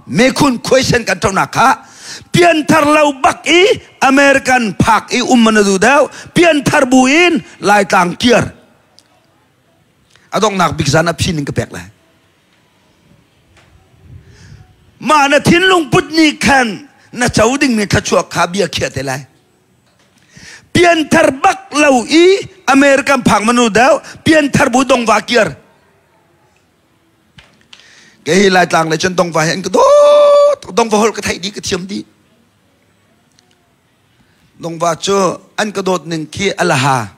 Mekhun khuaisen kan ṭonak kha pianthar lo bak i American phak i um man du deuh pianthar bu in Laitlang kiar a donghnak bik zan a phin in ka pek lai. Mah na thinlung put nih khan na co dingmi thluachuah kha bia khiah te lai. Pianthar bak lo i American phak manu deuh pianthar bu dongva kiar. Kei hi Laitlang le cun dongva hi an ka dawt. Dongva holh ka theih dih ka thiam dih. Dongva cu an ka dawt ning khi a laha.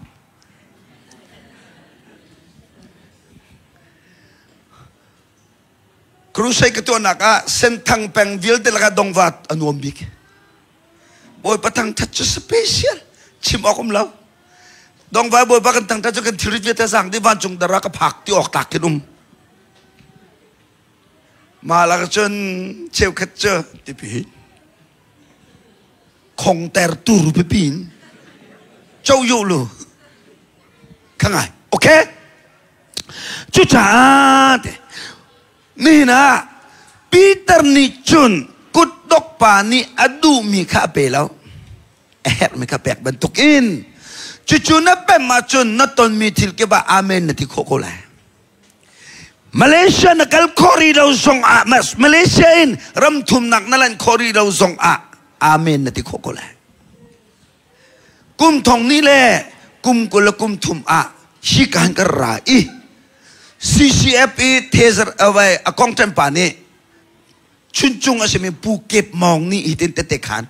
Crusade ka tuahnak ah Senthang peng vialte lakah dongva a nuam bik. Bawipa thangthat cu special chim awk um lo. Dongva Bawipa kan thangthat cu kan thilrit vialte sang dih vancung dara ka phak ti awk tlak khin um. Mah lak cun cheukhat cu tipi khongter tur pipi in cho yu lu kha ngai okay cucaah nihin ah Peter nih cun kutdok pa nih a duhmi kha a pe lo a herhmi kha pek bantukin cucu na pem ahcun na tonmi thil kip ah amen na ti khawh ko lai Malaysia na kal khawh rih lo zong ah Malaysia in ram thumnak na lanh khawh rih lo zong ah amen na ti khawh ko lai. Kum thong ni le kum 20 le kum 30 ah hi kan kan ra i CCF i Thezer awai a kong pa nih chuncung a simi Pu Kep Mawng nih hitin tete khan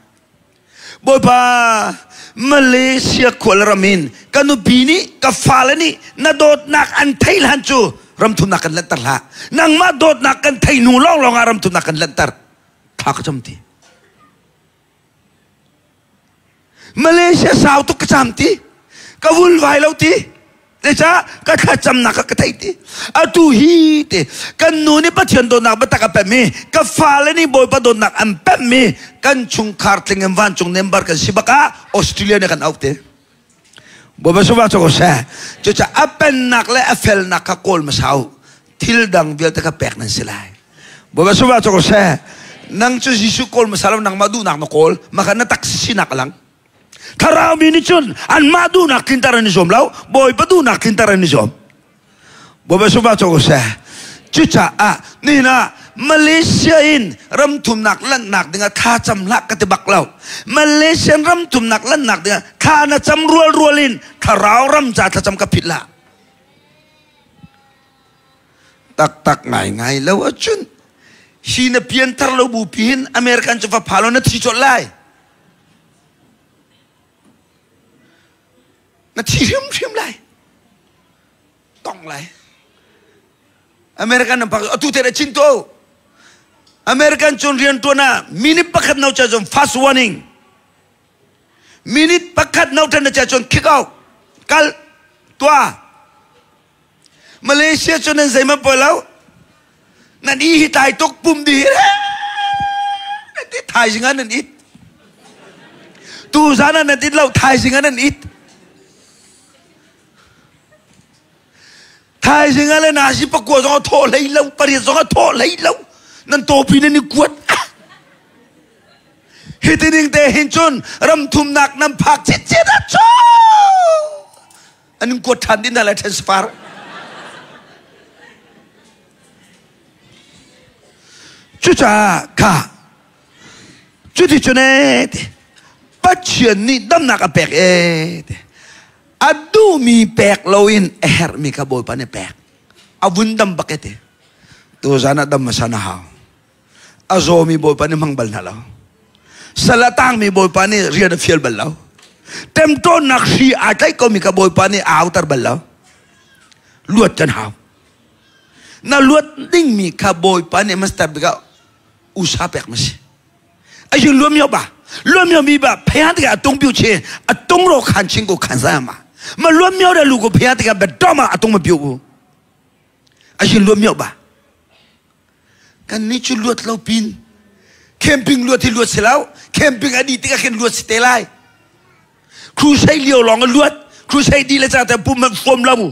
Bawipa Malaysia khual ram in ka nupi nih ka fale nih na dawtnak an thei hlan cu ramthumnak kan lanhter hlah nangmah dawtnak kan thei hnu lawnglawng ah ramthumnak kan lanhter thla ka cam ti Malaysia sau tuk ka cam ti ka vulvai lo ti Zeicah ka thlacamnak kha ka theih ti. Atu hi te kan nu nih Pathian dawtnak biatak a pemh i ka fale nih Bawipa dawtnak an pemh mi kan chungkhar tling in vancung member kan si bak ah Australia nih kan auh te. Bawipa sungah cu ko seh. Cucaah a pennak le a felnak kha kawl hmasa u. Thil dang vialte kha pek nan si lai. Bawipa sungah cu ko seh. Nang cu Jesuh kawl hmasa lo nangmah duhnak na kawl, mah kha na taksi sinak a lang. Thlarau mi nih cun anmah duhnak tlinter an i zuam lo, Bawipa duhnak tlinter an i zuam. Bawipa sungah co ko seh. Cucaah nihin ah Malaysia in ramthumnak lanhnak dingah thla cam hlah ka ti bak lo. Malaysian ramthumnak lanhnak dingah thla na cam rual rual in thlarau ram ca thlacam ka phit hlah. Taktak ngaingai lo ahcun hi na pianthar lo bu pi hin American cu va pha lo na thi colh lai. Na thi hrimhrim lai. Tong lai. American nan pak atu te chin to. American cun rian tuan ah minute pakhat no cha cun fast warning. Minute pakhat no tan na cha cun kick out. Kal tua. Malaysia cu nan zeihmanh poi lo. Nan i hi tlai tuk pum di hi ti thaizing ah nan it. Tu zan ah nan it lo thaizing ah nan it. Thaizing ah le nasi pakua zong a thawh hlei lo, pariat zong a thawh hlei lo. Nan tawpi nan i kuat. Hi tining te hin cun ram thumnak nan phak citcet ah cu an kuat ṭhan ding hna lai transfer cucaah kha cuti cun ee ti Pathian nih damnak a pek ee ti a duhmi pek loin a herhmi kha Bawipa nih pek a vun dam bak e ti tuzan ah dam hmasa na hau a zawmi Bawipa nih hmang bal hna lo sal a tangmi Bawipa nih rian a fial bal lo temtawnnak hri aa tlaih komi kha Bawipa nih a auter bal lo luat kan hau na luat dingmi kha Bawipa nih master bika usa pek ma si ayun luam yo ba luam yo mi ba phean tika atung piu che atung ro khan ching ko khan sa ma ma luam myo da lu ko phean tika ba doma atung ma piu bu ayun luam yo ba Kan nih cu luat lo pin camping luat hi luat si lo camping a dih tikah khin luat si te lai crusade lio lawng a luat crusade dih le cang te pum man fuam lo.